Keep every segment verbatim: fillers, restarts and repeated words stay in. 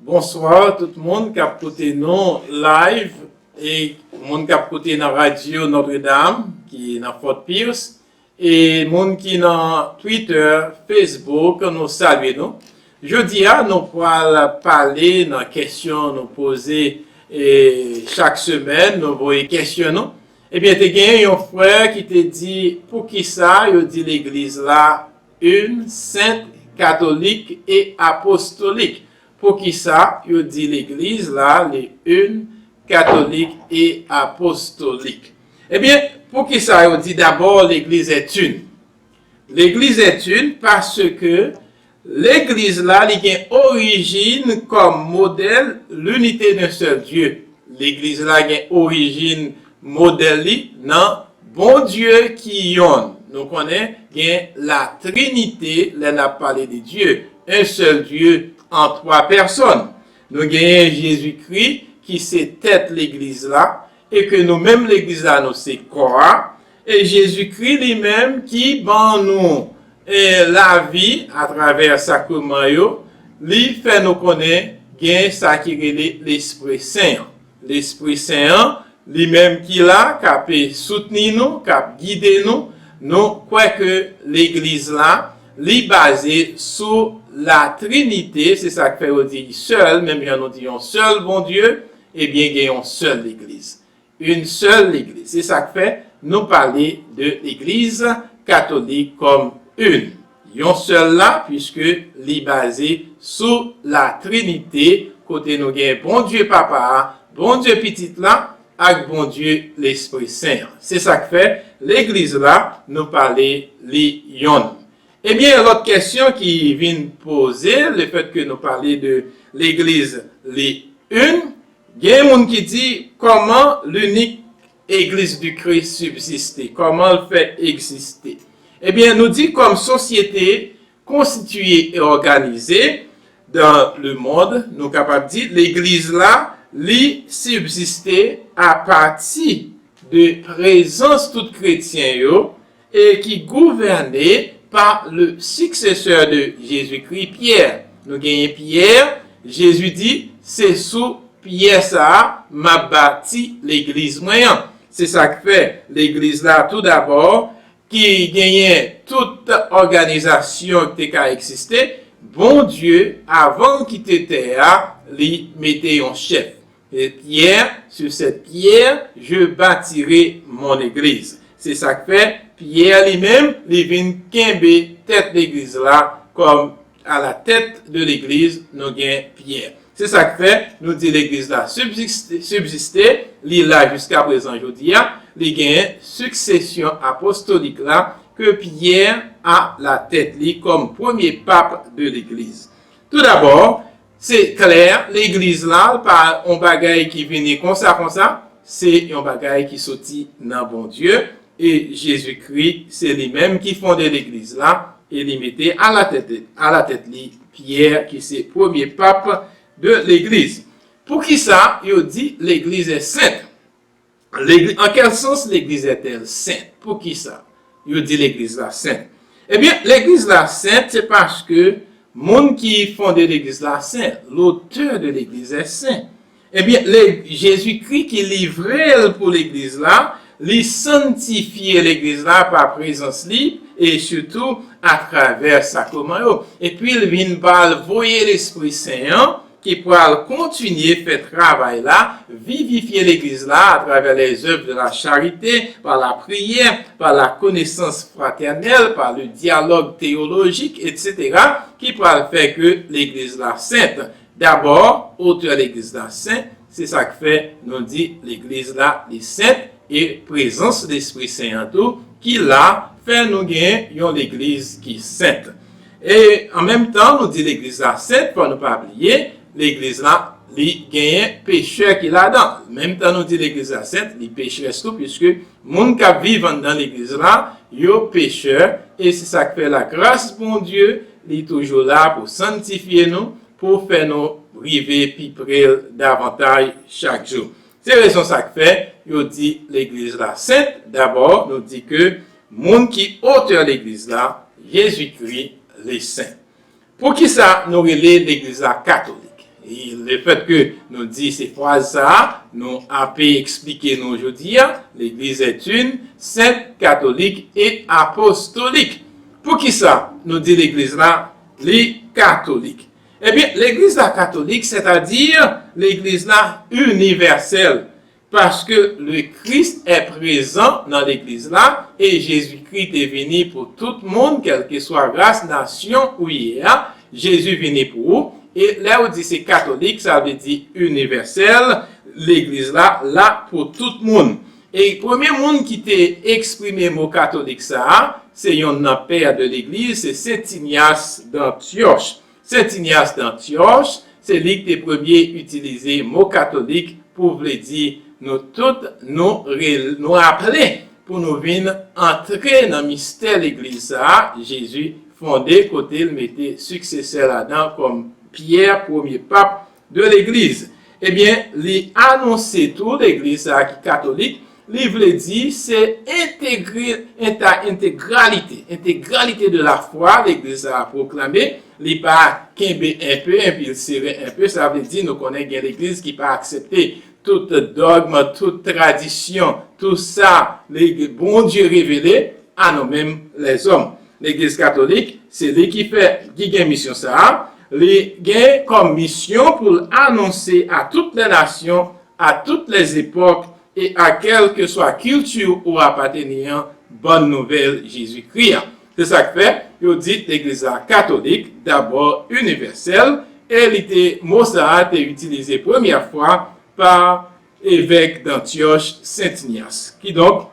Bonswa tout moun k ap koute nou live e moun k ap koute nan radyo Notre Dame ki nan Fort Pierce e moun ki nan Twitter, Facebook, nou salye nou. Jodi a, nou pral pale nan kesyon nou poze e chak semèn, nou voye kesyon nou. Ebyen, te genyen yon frè ki te di, poukisa yo di legliz la une, sainte, catholique et apostolique? Poukisa yo di legliz la le une, catholique et apostolique? Ebyen, poukisa yo di d'abord l'église est une? L'église est une parce que legliz la li gen orijin kòm modèl l'unité d'un seul Dieu. Legliz la gen orijin modèl li nan Bondye ki yonn. Nou konnen gen la Trinité lè n ap pale de Dieu, un seul Dieu en trois personnes. Nou genyen Jezikri ki se tèt legliz la e ke nou menm legliz la nou se kò a. E Jezikri li menm ki ban nou e lavi atravè sakreman yo, li fè nou konnen gen sa ki rele Lespri Sen an. Lespri Sen an, li menm ki la, k ap soutni nou, k ap gide nou, nou kwè ke legliz la, li baze sou la Trinité, se sa k fè yo di sèl, menm jan nou di yon sèl Bondye, ebyen gen yon sèl legliz. Une seule église. Se sa k fè nou pale de legliz katolik kòm une. Yon sèl la, puiske li baze sou la Trinité, kote nou gen Bondye Papa a, Bondye Pitit la, ak Bondye Lespri Sen an. Se sa k fè legliz la, nou pale li yonn. Ebyen, lòt kesyon ki vin poze, lefètke nou pale de legliz li une, gen moun ki di, kòman l'unique Église du Christ subsiste? Kòman l fè egziste? Ebyen, nou di kòm sosyete konstitiye e òganize dans le monde, nou kapab di legliz la, li sibziste apati de prezans tout kretyen yo e ki gouvène pa le successeur de Jésus-Christ, Pierre. Nou genyen Pierre, Jezi di, se sou Pyè sa a, m ap bati legliz mwen an. Se sa k fè legliz la, toudabò, ki genyen tout òganizasyon ki te ka egziste, Bondye, avan l kite tè a, li mete yon chèf. Et Pierre, sur cette pierre, je bâtirai mon église. Se sa k fè Pyè li menm, li vin kenbe tèt legliz la kòm à la tête de l'église, nou gen Pyè. Se sa k fè nou di legliz la sibziste, sibziste, li la jiska prezan jodi a, li gen siksesyon apostolik la ke Pyè a la tèt li kòm premye pap de legliz. Toudabò, se klè, legliz la pa yon bagay ki vini konsa konsa, se yon bagay ki soti nan Bondye, e Jezikri se li menm ki fonde legliz la, e li mete a la tèt, a la tèt li Pyè ki se premye pap de legliz. Poukisa yo di legliz est sainte? L'église, en quel sens l'église est-elle sainte? Poukisa yo di legliz la sent? Ebyen, legliz la sent, se paske moun ki fonde legliz la sen, l'auteur de l'église est saint. Ebyen, le, Jezikri ki livre l pou legliz la, li santifye legliz la pa prezans li e sitou atravè sakreman yo. Epi l vin ba l voye Lespri Sen an, ki pral kontinye fè travay la, vivifye legliz la atravè les œuvres de la charité, par la prière, par la connaissance fraternelle, par le dialogue théologique, et cetera, ki pral fè ke legliz la sent. Dabò, otè legliz la sent, se sa k fè nou di legliz la li sent, e prezans Lespri Sen an tou ki la fè nou gen yon legliz ki sent. E an menm tan, nou di legliz la sent, fò nou pa bliye, legliz la, li genyen pechè ki ladan. Menm tan nou di legliz la sent, li pechè tou, piske moun k ap viv anndan legliz la, yo pechè, e se sa k fè lagras Bondye, li toujou la pou santifye nou, pou fè nou rive pi pre l davantaj chak jou. Se rezon sa k fè yo di legliz la sent. Dabò, nou di ke moun ki otè legliz la, Jezikri, li sen. Poukisa nou rele legliz la katolik? E lefètke nou di se fraz sa a, nou ape eksplike nou jodi a, L'Église est une, sainte, catholique et apostolique. Poukisa nou di legliz la, li katolik? Ebyen, legliz la katolik, sètadi legliz la inivèsèl. Paske le Christ est présent nan legliz la, e Jezikri te vini pou tout moun, kèlkeswa ras, nasyon ou ye a, Jezi vini pou ou. E lè ou di se katolik, sa vle di inivèsèl, legliz la la pou tout moun. E premye moun ki te eksprime mo katolik sa a, se yonn nan pè de legliz, se Sent Inyas d'Antyòch. Sent Inyas d'Antyòch, se li ki te premye itilize mo katolik pou vle di nou tout nou, re, nou raple pou nou vin antre nan mistè legliz sa a, Jezi fonde kote l mete siksesè ladan kòm Pyè, premye pap de legliz. Ebyen, li anonse tou legliz sa a ki katolik, li vle di se entegre, enta, entegralite, entegralite de la foi legliz sa a pwoklame, li pa kenbe enpe, epi l sere enpe, sa vle di nou konnen gen legliz ki pa aksepte tout dògm, tout tradisyon, tout sa Bondye revele a nou menm lèzòm. Legliz katolik, se li ki fè, ki gen misyon sa a. Li gen kòm misyon pou l anonse a tout lè nasyon, a tout lè epòk e a kèlkeswa kilti ou apateni an, bòn nouvèl Jezikri a. Se sa k fè yo di legliz la katolik, dabò inivèsèl, e li te, mo sa a te itilize premyè fwa pa evèk d'Antyòch, Sent Inyas. Kidonk,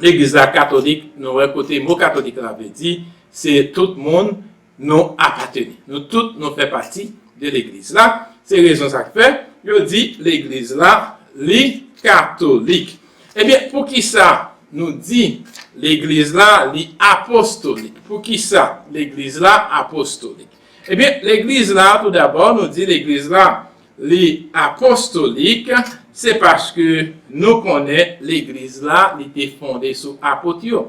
legliz la katolik, nou wè kote mo katolik la vle di, se tout moun nou apateni. Nou tout nou fè pati de legliz la. Se rezon sa k fè yo di legliz la li katolik. Ebyen, poukisa nou di legliz la li apostolik? Poukisa legliz la apostolik? Ebyen, legliz la, tou dabò, nou di legliz la li apostolik, se paske nou konnen legliz la li te fonde sou apot yo.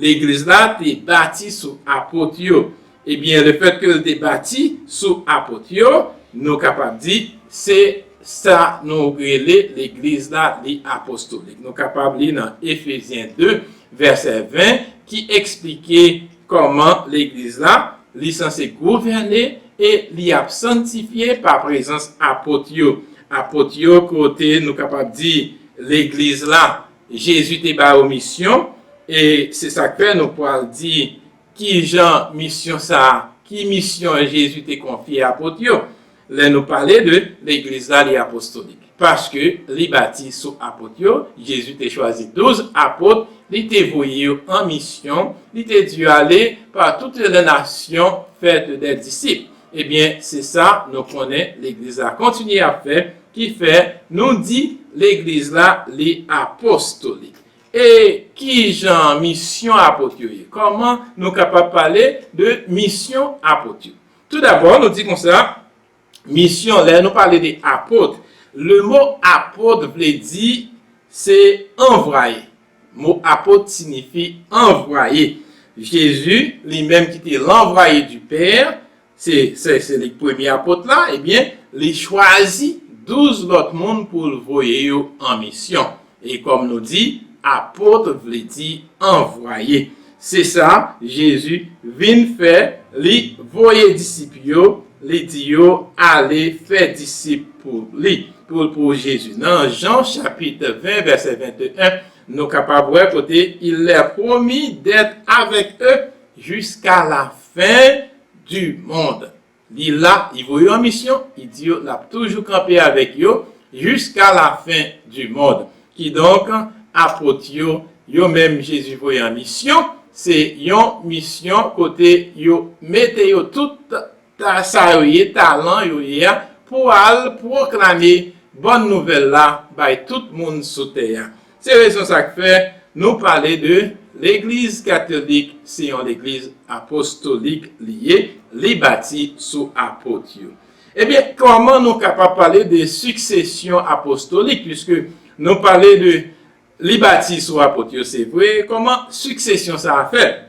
Legliz la te bati sou apot yo. Ebyen, lefètke l te bati sou apot yo, nou kapab di se sa nou rele legliz la li apostolik. Nou kapab li nan Efezyen de, vèsè ven, ki eksplike kòman legliz la li sanse gouvène e li ap sanntifye pa prezans apot yo. Apot yo, kote nou kapab di legliz la, Jezi te ba yo misyon, e se sa k fè nou pral di ki jan misyon sa a, ki misyon Jezi te konfye apot yo. Lè nou pale de legliz la, li apostolik. Paske li bati sou apot yo, Jezi te chwazi douz apot, li te voye yo an misyon, li te di yo ale pa tout lè nasyon, fè de dè disip. Ebyen, se sa nou konnen legliz la kontinye ap fè, ki fè nou di legliz la li apostolik. E ki jan misyon apot yo ye? Kòman nou kapab pale de misyon apot yo? Tou dabò, nou di konsa, misyon, lè nou pale de apot, le mo apot vle di se anvwaye. Mo apot siyifi anvwaye. Jezi, li menm ki te l'envoyé du Père, se, se, se li premye apot la, ebyen, li chwazi douz lòt moun pou l voye yo an misyon. E kòm nou di, apot vle di anvwaye. Se sa Jezi vin fè, li voye disip yo, li di yo, ale fè disip pou li, pou, pou Jezi. Nan Jan chapit ven, vèsè venteyen, nou kapab wè kote, il leur promit d'être avec eux jusqu'à la fin du monde. Li la, li voye yo an misyon, li di yo l ap toujou kanpe avèk yo jusqu'à la fin du monde. Kidonk, apot yo, yo menm Jezi voye an misyon, se yon misyon kote yo mete yo tout ta, sa yo ye, talan yo ye a, pou al pwoklame bòn nouvèl la bay tout moun sou tè a. Se rezon sa k fè nou pale de legliz katolik, se yon legliz apostolik li ye, li bati sou apot yo. Ebyen, kòman nou kapab pale de siksesyon apostolik, piske nou pale de li bati sou apot yo, se vre, kòman siksesyon sa a fèt?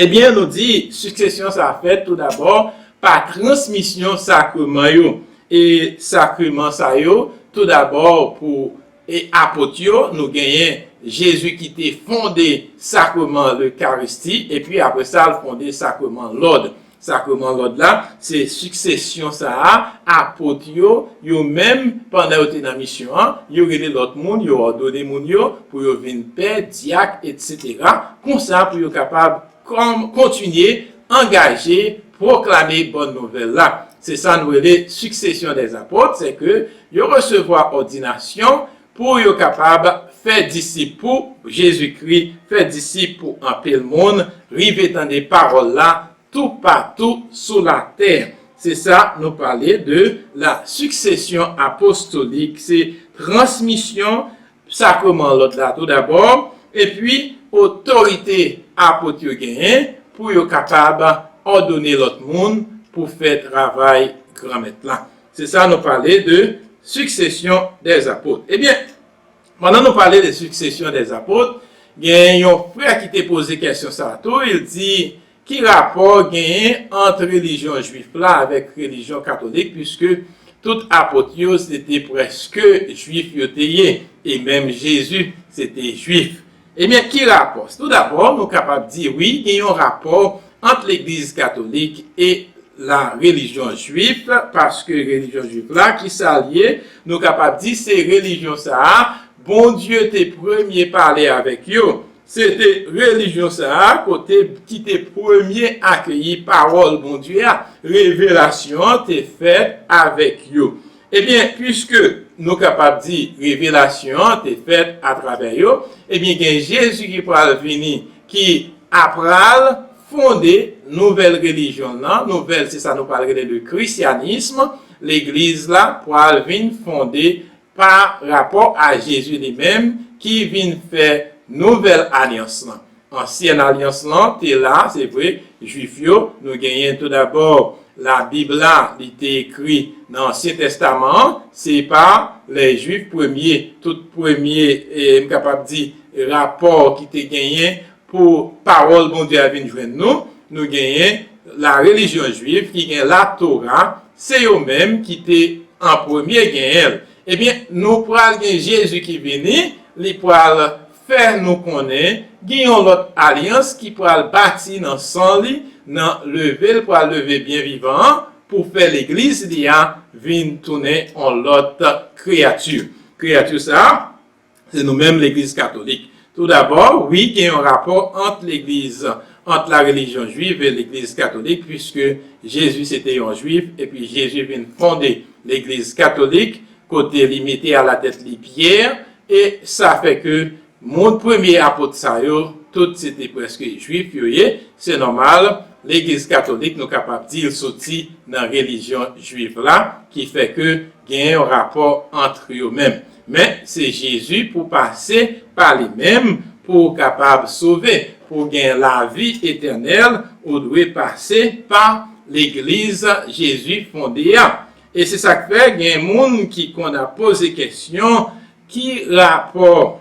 Ebyen, nou di, siksesyon sa a fèt tou dabò pa transmisyon sakreman yo. e sakreman sa yo, toudabò pou e apot yo, nou genyen Jezi ki te fonde sakreman Lekaristi, epi apre sa, l fonde sakreman lòd. Sakreman lòd la, se siksesyon sa a, apot yo, yo menm, pandan yo te nan misyon an, yo rele lòt moun, yo òdone moun yo pou yo vin pè, dyak, etsetera. Konsa, pou yo kapab kon- kontinye angaje, pwoklame bòn nouvèl la. Se sa nou rele siksesyon dè apot, se ke yo resevwa òdinasyon pou yo kapab fè disip pou Jezikri, fè disip pou anpil moun, rive tande pawòl la toupatou sou latè. Se sa nou pale de la succession apostolique, se transmisyon sakreman lòd la toudabò, epi otorite apot yo genyen pou yo kapab òdone lòt moun pou fè travay Granmèt la. Se sa nou pale de succession des apôtres. Ebyen, pandan nou pale de succession des apôtres, gen yon frè ki te poze kesyon sa tou, il di, ki rapò genyen ant relijyon jwif la avèk relijyon katolik, piske tout apot yo se te prèske jwif yo te ye, e menm Jezi se te jwif. Ebyen, ki rapò? Toudabò, nou kapab di wi, gen yon rapò ant legliz katolik e la relijyon jwif, paske relijyon jwif la, ki sa l ye? Nou kapab di se relijyon sa a, Bondye te premye pale avèk yo. Se te relijyon sa a, kote ki te premye akeyi pawòl Bondye a, revelasyon an te fèt avèk yo. Ebyen, piske nou kapab di revelasyon an te fèt atravè yo, ebyen, gen Jezi ki pral vini, ki apral fonde nouvèl relijyon nan, nouvèl, se sa nou pral rele le christianisme, legliz la pral vin fonde pa rapò a Jezi li menm ki vin fè nouvèl alyans lan. Ansyen alyans lan te la, se vre, jwif yo, nou genyen toudabò Labib la, li te ekri nan Ansyen Testaman an, se pa lè jwif premye, tout premye, e, m kapab di, rapò ki te genyen pou pawòl Bondye a vin jwenn nou, nou genyen la relijyon jwif ki gen Latora, se yo menm ki te an premye genyen l. Ebyen, nou pral gen Jezi ki vini, li pral fè nou konnen gen yon lòt alyans ki pral bati nan san li, nan leve l pral leve byen vivan an, pou fè legliz li a vin tounen yon lòt kreyati. Kreyati sa a, se nou menm legliz katolik. Toudabò, wi, gen yon rapò ant legliz, ant la relijyon jwif e legliz katolik, piske Jezi se te yon jwif, epi Jezi vin fonde legliz katolik, kote li mete alatèt li Pyè, e sa fè ke moun premye apot sa yo, tout se te prèske jwif yo ye, se nòmal, legliz katolik, nou kapab di, l soti nan relijyon jwif la, ki fè ke gen yon rapò ant yo menm. Men, se Jezi pou pase pa li menm, pou w kapab sove, pou w gen lavi etènèl, ou dwe pase pa legliz Jezi fonde a. E se sa k fè gen moun ki konn ap poze kesyon, ki rapò,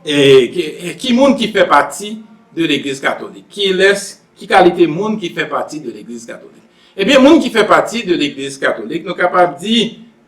e, ki, e, ki moun ki fè pati de legliz katolik? Kilès, ki kalite moun ki fè pati de legliz katolik? Ebyen, moun ki fè pati de legliz katolik, nou kapab di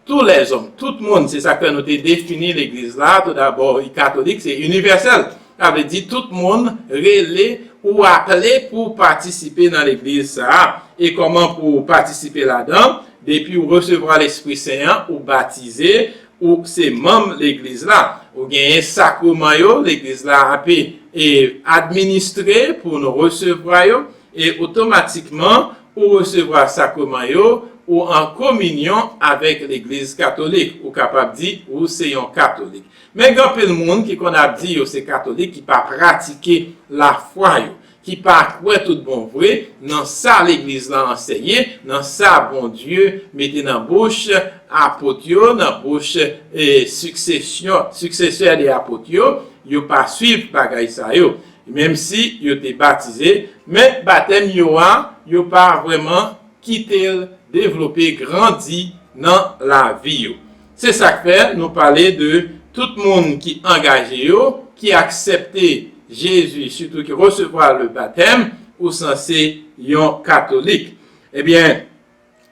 tou lèzòm, tout moun, se sa k fè nou te defini legliz la, toudabò, i katolik, se inivèsèl. Sa vle di tout moun rele ou aple pou patisipe nan legliz sa a. E kòman pou w patisipe ladan? Depi w resevwa Lespri Sen an, ou batize, ou se manm legliz la. Ou genyen sakreman yo, legliz la ape e administre pou nou resevwa yo, e otomatikman ou resevwa sakreman yo, ou an kominyon avèk legliz katolik. Ou kapab di ou se yon katolik. Men gen anpil moun ki konn ap di yo se katolik, ki pa pratike lafwa yo, ki pa kwè tout bon vre nan sa legliz la anseye, nan sa Bondye mete nan bouch apot yo, nan bouch, e, siksesyon, siksesè de apot yo, yo pa swiv bagay sa yo. Menm si yo te batize, men batèm yo a, yo pa vrèman kite l devlope, grandi nan lavi yo. Se sa k fè nou pale de tout moun ki angaje yo, ki aksepte Jezi, sitou ki resevwa le batèm, ou sanse yon katolik. Ebyen,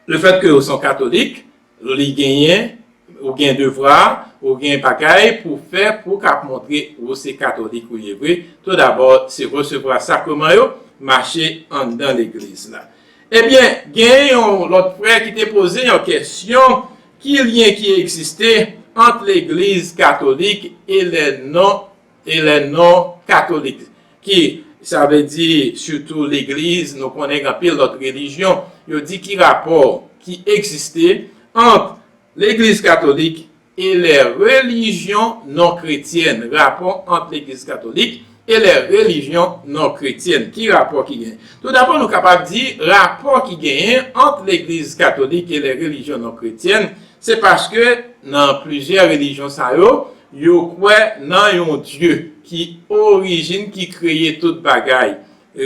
lefètke ou se yon katolik, Li genyen, ou gen devwa, ou gen bagay pou fè pou w kab montre ou se katolik ou ye vre. Toudabò, se resevwa sakreman yo, mache anndan legliz la. Ebyen, gen yon lòt frè ki te poze yon kesyon, ki lyen ki egziste ant legliz katolik e lè non e lè non katolik, ki, sa vle di, sitou legliz, nou konnen gen anpil lòt relijyon, yo di ki rapò ki egziste ant legliz katolik e lè relijyon non kretyèn, rapò ant legliz katolik e lè relijyon non kretyèn, ki rapò ki genyen? Toudabò, nou kapab di rapò ki genyen ant legliz katolik e lè relijyon non kretyèn, se paske nan plizyè relijyon sa yo, yo kwè nan yon Dye ki orijin, ki kreye tout bagay.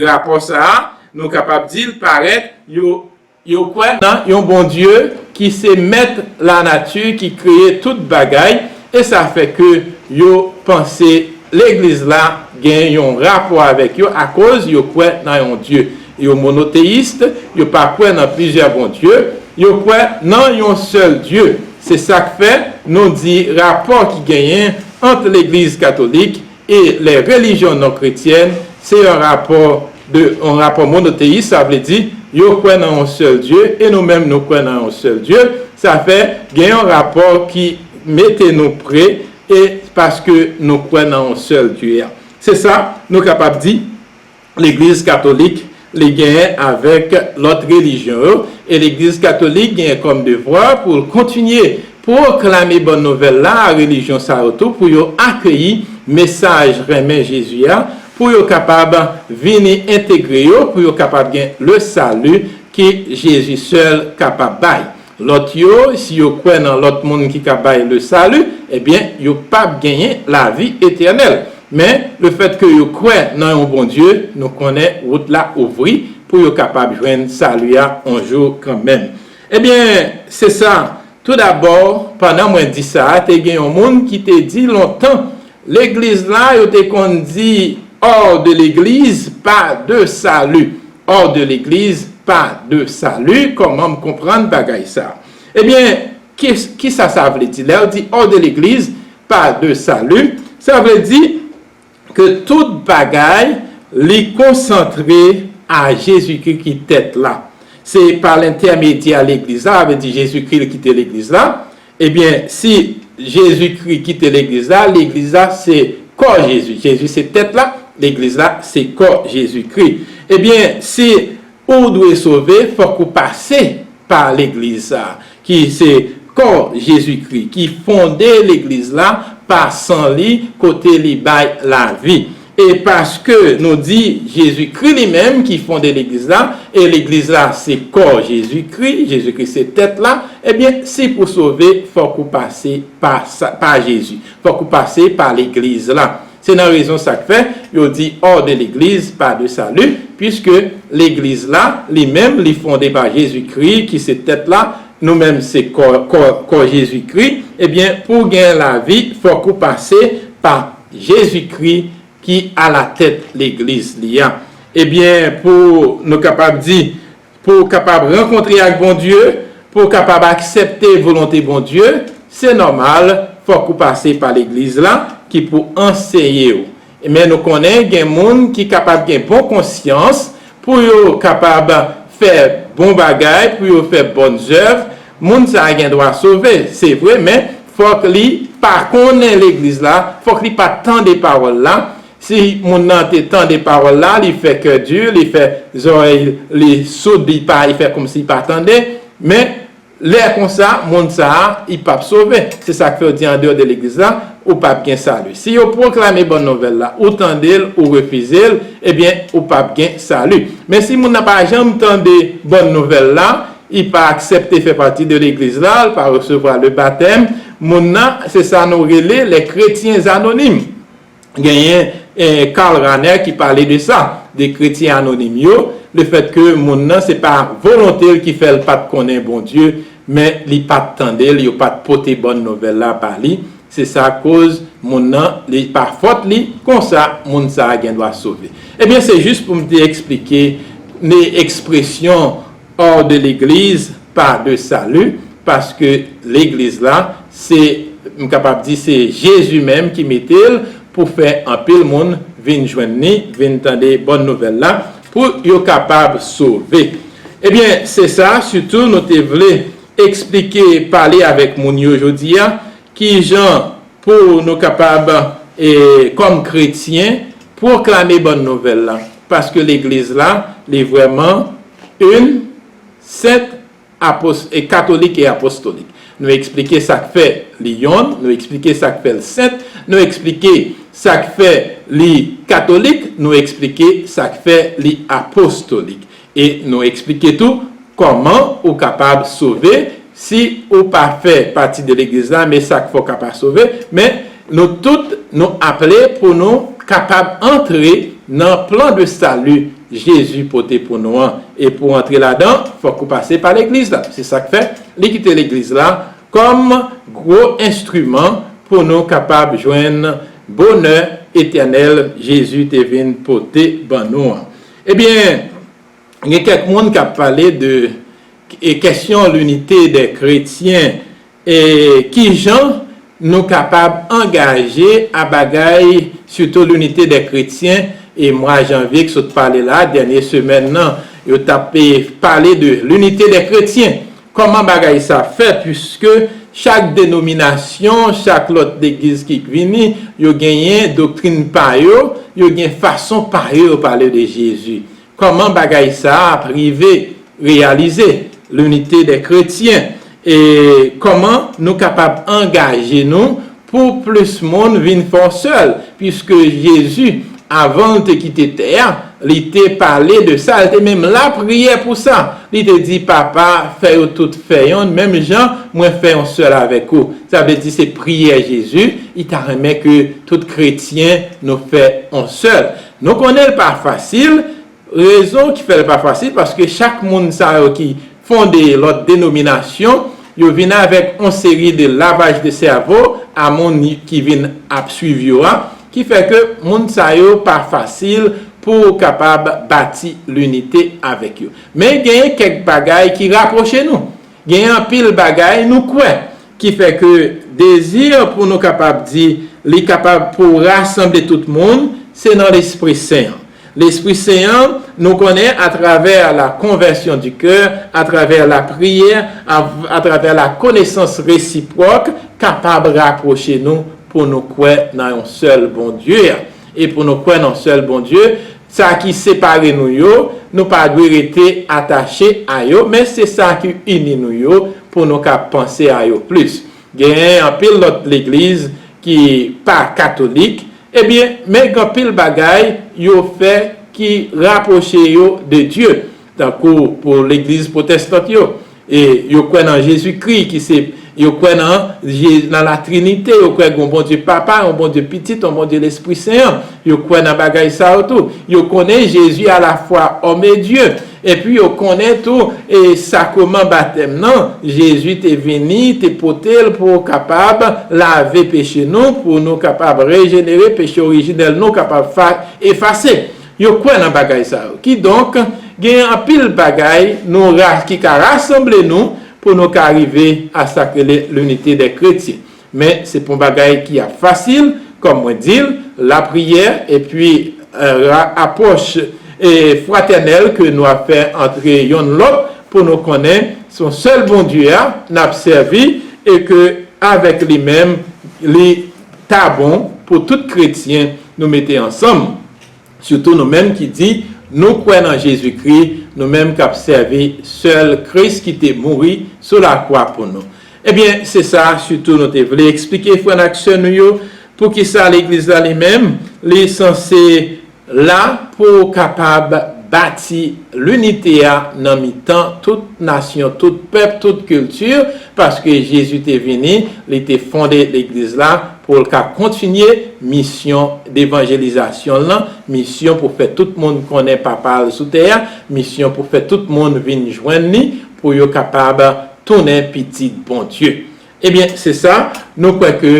Rapò sa a, nou kapab di l parèt, yo, yo kwè nan yon Bondye ki se mèt lanati, ki kreye tout bagay, e sa fè ke yo panse legliz la gen yon rapò avèk yo akoz yo kwè nan yon Dye. Yo monoteyis, yo pa kwè nan plizyè Bondye, yo kwè nan yon sèl Dye. Se sa k fè nou di rapò ki genyen ant legliz katolik e lè relijyon non kretyèn, se yon rapò de yon rapò monoteyis, sa vle di yo kwè nan yon sèl Dye e nou menm nou kwè nan yon sèl Dye. Sa fè gen yon rapò ki mete nou pre e paske nou kwè nan yon sèl Dye a. Se sa nou kapab di. Legliz katolik, li genyen avèk lòt relijyon yo, e legliz katolik genyen kòm devwa pou l kontinye pwoklame bòn nouvèl la a relijyon sa yo tou, pou yo akeyi mesaj renmen Jezi a, pou yo kapab vini entegre yo, pou yo kapab gen le sali ke Jezi sèl kapab bay. Lòt yo, si yo kwè nan lòt moun ki ka bay le sali, ebyen, yo p ap genyen lavi etènèl. Men, lefètke yo kwè nan yon Bondye, nou konnen wout la ouvri pou yo kapab jwenn sali a yon jou kanmenm. Ebyen, se sa. Toudabò, pandan mwen di sa a, te gen yon moun ki te di lontan, legliz la, yo te konn di, hors de l'église, pas de salut. Hors de l'église, pas de salut. Kòman m konprann bagay sa? Ebyen, ki, kisa sa vle di? Lè yo di hors de l'église, pas de salut, sa vle di ke tout bagay, li konsantre a Jezikri ki tèt la. Se pa lentèmedyè legliz la, sa vle di Jezikri li kite legliz la. Ebyen, si Jezikri kite legliz la, legliz la se kò Jezi. Jezi se tèt la, legliz la se kò Jezikri. Ebyen, si ou dwe sove, fòk ou pase pa legliz sa, ki se kò Jezikri, ki fonde legliz la pa san li, kote li bay lavi. E paske nou di Jezikri li menm ki fonde legliz la, e legliz la se kò Jezikri, Jezikri se tèt la, ebyen, si pou sove, fòk ou pase pa sa, pa Jezi. Fòk ou pase pa legliz la. Se nan rezon sa k fè yo di hors de l'église, pas de salut, puisque legliz la, li menm, li fonde pa Jezikri, ki se tèt la, nou menm se kò, kò, kò Jezikri, ebyen, pou w gen lavi, fòk ou pase pa Jezikri ki alatèt legliz li a. Ebyen, pou nou kapab di, pou w kapab rankontre ak Bondye, pou w kapab aksepte volonte Bondye, se nòmal, fòk ou pase pa legliz la ki pou anseye w. Men nou konnen gen moun ki kapab gen bon konsyans pou yo kapab fè bon bagay, pou yo fè bòn zèv. Moun sa a gen dwa sove, se vre, men fòk li pa konnen legliz la, fòk li pa tande pawòl la. Si moun nan te tande pawòl la, li fè kè di, li fè zòrèy li soud, li pa, li fè kòmsi li pa tande. Men, lè konsa, moun sa a, li p ap sove. Se sa k fè yo di andeyò de legliz la, ou p ap gen sali. Si yo pwoklame bòn nouvèl la, ou tande l, ou refize l, ebyen, ou p ap gen sali. Men si moun nan pa janm tande bòn nouvèl la, li pa aksepte fè pati de legliz la, li pa resevwa le batèm, moun nan, se sa nou rele les chrétiens anonymes. Genyen, eh, Karl Rahner ki pale de sa, de kretyen anonim yo, lefètke moun nan, se pa volonte l ki fè l pa t konnen Bondye, men li pa t tande l, yo pa t pote bòn nouvèl la ba li. Se sa k koz moun nan, li pa fòt li, konsa, moun sa a gen dwa sove. Ebyen, se jis pou m te eksplike, ne ekspresyon hors de l'église, pas de salut, paske legliz la, se, m kapab di, se Jezi menm ki mete l pou fè anpil moun vin jwenn li, vin tande bòn nouvèl la, pou yo kapab sove. Ebyen, se sa, sitou, nou te vle eksplike, pale avèk moun yo jodi a, ki jan pou nou kapab, e, kòm kretyen, pwoklame bòn nouvèl la. Paske legliz la, li vrèman youn, sent, apos-, e, katolik e apostolik. Nou eksplike sa k fè li yonn, nou eksplike sa k fè l sent, nou eksplike sa k fè li katolik, nou eksplike sa k fè li apostolik. E nou eksplike tou kòman ou kapab sove si ou pa fè pati de legliz la, men sa k fè w ka pa sove. Men nou tout, nou aple pou nou kapab antre nan plan de sali Jezi pote pou nou an. E pou antre ladan, fòk ou pase pa legliz la. Se sa k fè li kite legliz la kòm gwo enstriman pou nou kapab jwenn bonè etènèl Jezi te vin pote ban nou an. Ebyen, gen kèk moun k ap pale de, e, kèsyon linite dè kretyen, e, ki jan nou kapab angaje a bagay, sitou linite dè kretyen, e mwa janvye k sot pale la, dènye semèn nan, yo t ap, e, pale de linite dè kretyen. Kòman bagay sa fèt? Piske chak denominasyon, chak lòt legliz ki vini, yo genyen doktrin pa yo, yo gen fason pa yo yo pale de Jezi. Kòman bagay sa a ap rive reyalize? Linite dè kretyen. E kòman nou kapab angaje nou pou plis moun vin fè yon sèl? Piske Jezi, avan l te kite tè a, li te pale de sa, li te menm lapriyè pou sa. Li te di, Papa, fè yo tout fè yonn, menm jan mwen fè yon sèl avèk ou. Sa vle di se priyè Jezi, li ta renmen ke tout kretyen nou fè yon sèl. Nou konnen l pa fasil, rezon ki fè l pa fasil, paske chak moun sa yo ki fonde lòt denominasyon, yo vin avèk yon seri de lavaj de sèvo a moun ki vin ap swiv yo a, ki fè ke moun sa yo pa fasil pou w kapab bati linite avèk yo. Men genyen kèk bagay ki rapwoche nou. Genyen anpil bagay nou kwè, ki fè ke dezi pou nou kapab di li kapab pou rasanble tout moun, se nan Lespri Sen an. Lespri Sen an, nou konnen, atravè la konvèsyon di kè, atravè la priyè, av-, atravè la konesans resipwòk, kapab rapwoche nou pou nou kwè nan yon sèl Bondye a. E pou nou kwè nan sèl Bondye, sa ki separe nou yo, nou pa dwe rete atache a yo, men se sa ki ini nou yo pou nou ka panse a yo plis. Genyen anpil lòt legliz ki pa katolik, ebyen, men gen anpil bagay yo fè ki rapwoche yo de Dye, tankou pou legliz pwotestant yo. E yo kwè nan Jezikri, ki se, yo kwè nan Je-, nan la Trinite, yo kwè gen yon Bondye Papa, yon Bondye Pitit, yon Bondye Lespri Sen an. Yo kwè nan bagay sa yo tou. Yo konnen Jezi alafwa òm e Dye. Epi yo konnen tou, e sakreman batèm nan, Jezi te vini, te pote l pou kapab lave peche nou, pou nou kapab rejenere, peche orijinèl nou kapab fa-, efase. Yo kwè nan bagay sa yo. Kidonk, gen anpil bagay nou ra-, ki ka rasanble nou pou nou ka rive a sa k rele linite dè kretyen. Men, se pa yon bagay ki ap fasil, kòm mwen di l, lapriyè, epi, e, ra-, apwòch, e, fratènèl ke nou ap fè antre yonn lòt pou nou konnen se yon sèl Bondye a n ap sèvi e ke avèk li menm, li ta bon pou tout kretyen nou mete ansanm. Sitou nou menm ki di nou kwè nan Jezikri, nou menm k ap sèvi sèl Kris ki te mouri sou lakwa pou nou. Ebyen, se sa sitou nou te vle eksplike frè n ak sè nou yo, poukisa legliz la li menm, li sanse la pou kapab bati linite a nan mitan tout nasyon, tout pèp, tout kilti, paske Jezi te vini, li te fonde legliz la, pou l ka kontinye misyon devanjelizasyon l lan, misyon pou fè tout moun konnen Papa l sou tè a, misyon pou fè tout moun vin jwenn li, pou yo kapab tounen pitit Bondye. Ebyen, se sa, nou kwè ke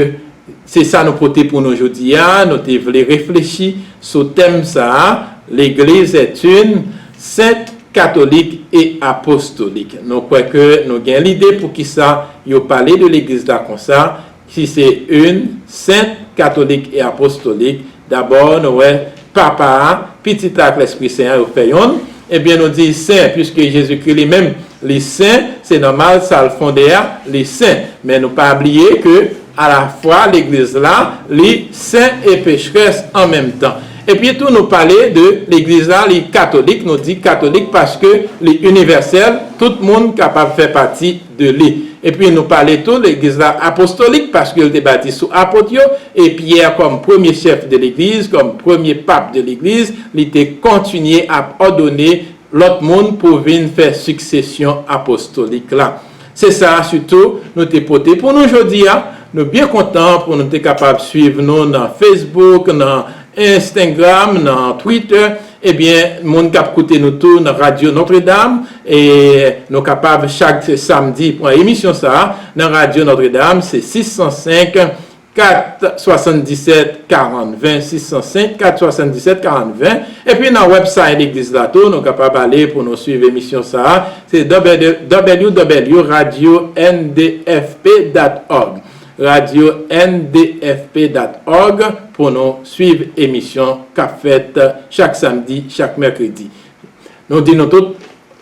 se sa nou pote pou nou jodi a, nou te vle reflechi sou tèm sa a, L'Église est une, sainte, catholique e apostolik. Nou kwè ke nou gen lide poukisa yo pale de legliz la konsa, si se une, sainte, catholique et apostolique. Dabò, nou wè Papa a, Pitit la ak Lespri Sen an, yo fè yonn. Ebyen, nou di sen, piske Jezikri li menm, li sen, se nòmal, sa l fonde a, li sen. Men nou pa bliye ke alafwa legliz la, li sen e pechrès an menm tan. Epi tou, nou pale de legliz la, li katolik, nou di katolik paske li inivèsèl, tout moun kapab fè pati de li. Epi nou pale tou legliz la apostolik paske l te bati sou apot yo, e Pyè kòm premye chèf de legliz, kòm premye pap de legliz, li te kontinye ap òdone lòt moun pou vin fè siksesyon apostolik la. Se sa a sitou nou te pote pou nou jodi a. Nou byen kontan pou nou te kapab swiv nou nan Facebook, nan Instagram, nan Twitter. Ebyen, moun k ap koute nou tou nan Radyo Notre Dame, e nou kapab chak samdi pran emisyon sa a nan Radyo Notre Dame, se sis san senk, kat swasanndisèt karant ven, sis san senk, kat swasanndisèt karant ven. Epi nan website legliz la tou, nou kapab ale pou nou swiv emisyon sa a. Se w w w radio n d f p dot org. radio n d f p dot org pou nou swiv emisyon k ap fèt chak samdi, chak mèkredi. Nou di nou tout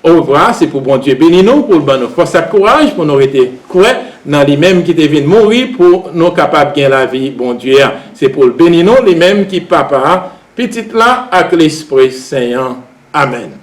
orevwa, se pou Bondye beni nou, pou l ban nou fòs ak kouraj, pou nou rete kwè nan li menm ki te vin mouri pou nou kapab gen lavi Bondye a. Se pou l beni nou, li menm ki Papa a, Pitit la ak Lespri Sen an. Amèn.